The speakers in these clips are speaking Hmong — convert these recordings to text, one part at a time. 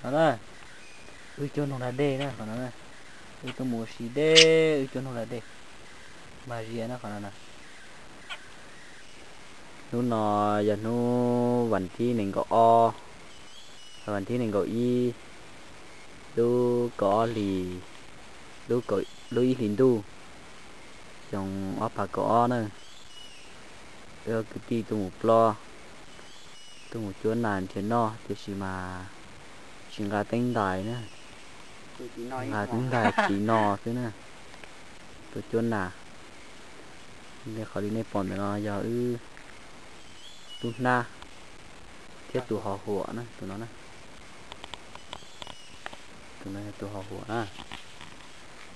No na, wb cuab noog da dej na qhov no na. Wb tuaj mus ua si deb, wb cuab noog da dej, mag zias na qhov no na. Hnub no yog hnub vas thib nees nkaum ob, vas thib nees nkaum ib, lub kaum ob hlis, lub ib hlis ntuj, xyoo ob phav kaum ob na. Wb kwv tij tuaj mus plob, tuaj mus cuab nas nrhiav noj tiam sis mas tsis nqa teeb ntais na, nqa teeb ntais tsis no xwb na. Tuaj cuab nas, li qhov li nej pom ntawm no yog wb lub hnab thiab tus ho huam na, tus no na. Tus no yog tus ho huam na,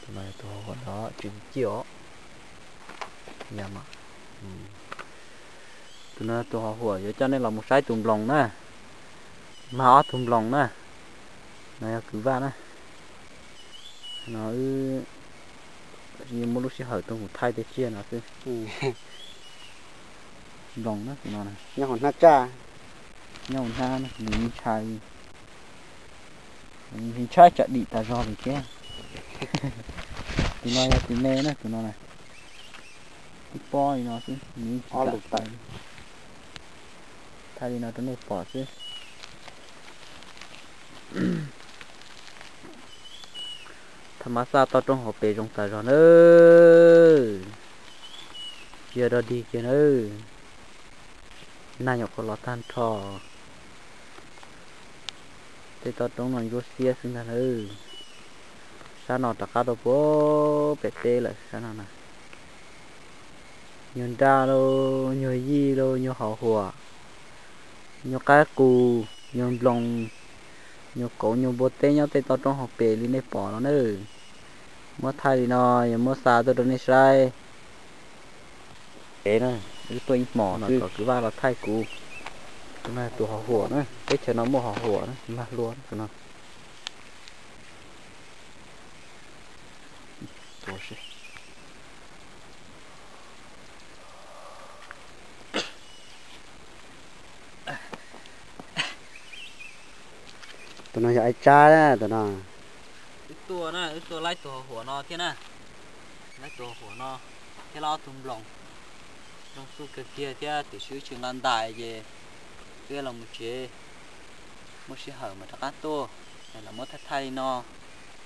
tus no yog tus ho huam nrov tsis ciaj os. Tus no tus ho huam, yuav coj nej los mus saib tus nploos na, mag ob tug nploos na. No yog kwv Vaj na. No wb muab lub sij hawm tuaj mus thaij tej tsiaj no xwb. Nploos na, tus no nyob hauv hnab tsaj, nyob hauv hnab, nws ntshai, ntshai tsam dim tas zog li thiab. Tus no yog tus me na, tus no na, tib pob li no xwb, nws tsis kam tawm. Thaij li no rau nej pom xwb. Thaj mab xaj toj roob hauv pes zoo tas zog nawb. Tsis yog dog dig kiag nawb. Nag nyuam qhuav los tag nrho. Tej toj roob no ntsuab xiab xwb ntag nawb. Sab no rov qab rau puag pem teb lawm sab no na. Nyuag nraj lauj, nyuag yij lauj, nyuag ho huam, nyuag qaib qus, nyuag nploos, nyuag kauv, nyuag npua teb nyob tej toj roob hauv pes li nej pom no na. Muab thaij li no, yog muab xa tuaj rau nej saib. Wb tuaj ib hmos no kom kwv Vaj los thaij kuv. Tus no tus ho huam na, teb chaws no muaj ho huam na, mag hlua tus no. Tus no yog Aib Tsab tus no. Wb tuaj na, wb tuaj laib tus ho huam no thiab na. Laib tus ho huam no thiab laib ob tug nploos. Zoo xub kawg kiag thiab tiam sis wb tsis nqa ntais ces wb los mus tsev. Muaj sij hawm mas rov qab tuaj, los muab thaij thaij li no,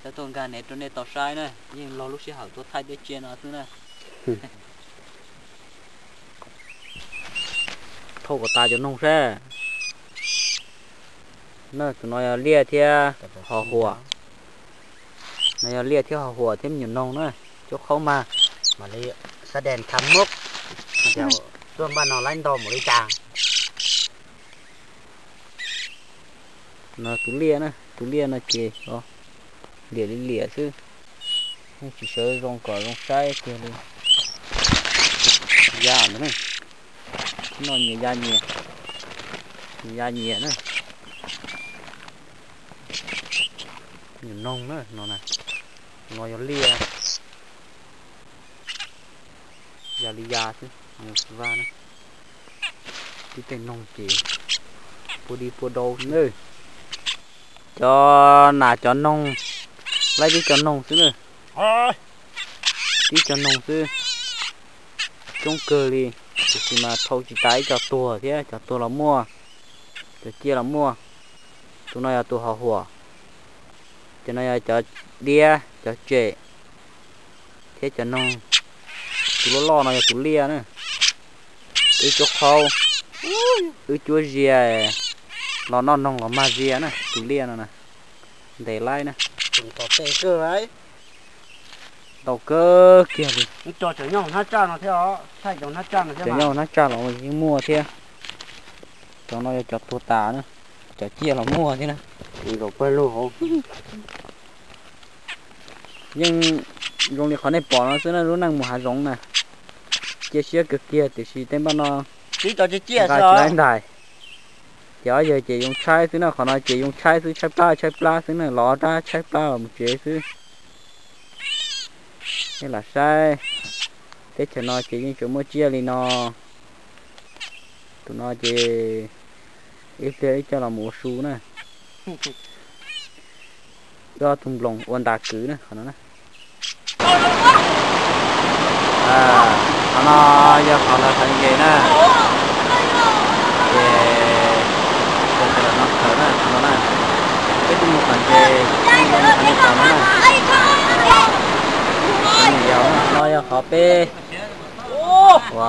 coj tuaj nkag nev rau nej tau saib na. Yeej laug lub sij hawm tuaj thaij tej tsiaj no xwb na. Thauj kom tas cov noog seb. Na, tus no yog liaj thiab ho huam. No yog liaj thiab ho huam thiab me nyuam noog na. Cuab qhaub mag, mam li sab dees thav mub, tuaj npaj no laib ntau mus li cas. No tus liaj na, tus liaj no ces liam li liam xwb, yeej tsis sawv zoo kom zoo saib kiag li. Ya ntawd na, no nyias ya nyias, nyias ya nyias na. Nyuam noog na no na, no yog liaj. Ya li ya xwb, Vaj na. Tib tej noog ces pua di pua dau na. Cov nas cov noog, laib tib cov noog xwb na. Tib cov noog xwb, coob kawg li. Tiam sis mas dhau tsis tas ib co tuag thiab, cov tuag los muaj, cov ciaj los muaj. Tus no yog tus ho huam, cov no yog cov diab cov tsem thiab cov noog. Tus loj loj no yog tus liaj na. Wb cuab qhaub, wb cuab zia los noj noog los mag zia na, tus liaj no na. Ntes laib na. Ntau kawg kiag li. Cov nyob hnab tsaj los yeej muaj thiab. Cov no yog cov tuag tas na, cov ciaj los muaj thiab na. Yeej zoo li qhov nej pom no xwb na, lub neej mus hav zoov na. Cia siab kawg kiag tiam sis tej npaj no nqa tsis laib ntais. Ces ob yawg ces yoo tshaib xwb na, qhov no ces yoo tshaib xwb, tshaib plab tshaib plab xwb na, los rab tshaib plab los mus tsev xwb. Nej lam saib, teb chaws no ces yeej tseem muaj tsiaj li no. Tus no ces ib pliag wb coj los mus ua su na. Coj tus nploos ua ntas kwv na qhov no na. Qhov no yog qhov lawv hawv ntses na. Ces sawv daws no khaws na qhov no na. Peb tuaj mus khaws ntses, qhov no na. Qhov no yog qhov peb ua,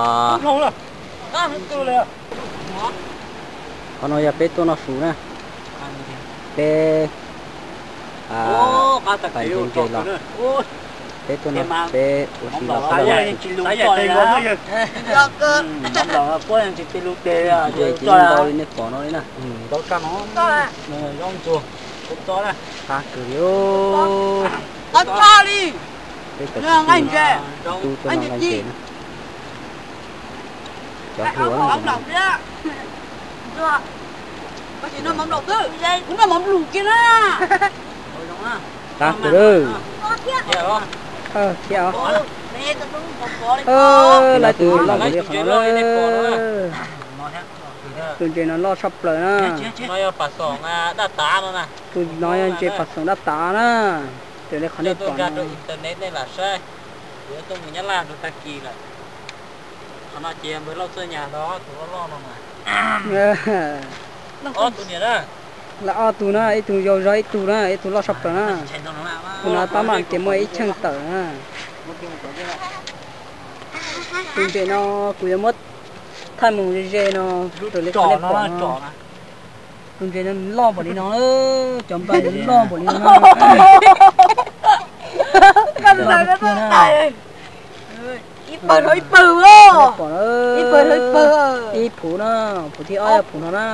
qhov no yog peb tuaj noj su na. Peb pais ntse ntses los, peb tuaj no peb ua si los sawv daws. Ntses tsis ntau li nej pom no li na. Qab kawg li. Peb cov tub tuaj no nqa ntses na. Cov hluas na. Qab kawg li. Thiab os, lawv tus loj npaum li qhov no. Tus ntses no loj tshaj plaws na. Tus no yog ntses pas xoom daj tav na. Raws li qhov nej pom no. Lawv ob tug na, ib tug yau zog ib tug na, ib tug loj tshaj plaws na. Tus no pab mam ces muaj ib cheej tawm na. Tus ntses no kuv yuav muab thaij mus ze ze no raws li qhov nej pom no. Tus ntses no loj npaum li no, cov nplai nws loj npaum li no na. Ib pawg rau ib pawg, ib pawg rau ib pawg, ib phuv na, phuv thib ob yog phuv no na.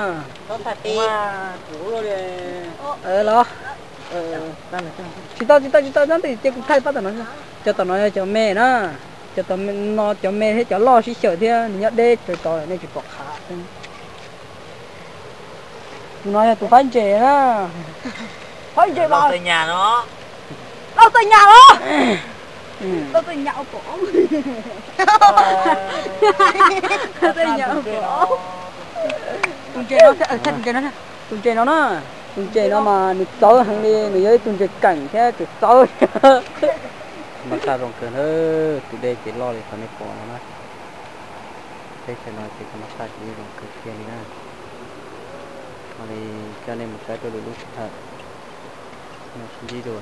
Los, tsis tau tsis tau tsis tau, nyob ntawm ces kuv thaij pab tom no. Cov tom no yog cov me na, cov tom no cov me thiab cov loj sib xyaw thiab nws nyob deb tsawv tod nej tsis pom qab. Tus no yog tus fab ntses na. Fab ntses mas, loj tawg nyam los, loj tawg nyam ua pom, loj tawg nyam ua pom. Tus ntses no, tus ntses no na, tus ntses no mas nws txawv heev li, nws yog ib tug ntses keem thiab txawv txawv. Mas tshaj zoo kawg na, tus dej ces loj li qhov nej pom no na. Teb chaws no ces kuv mas tshaj ces zoo kawg kiag li na. Ua li coj nej mus saib rau lwm lub sij hawm. Sib ntsib dua.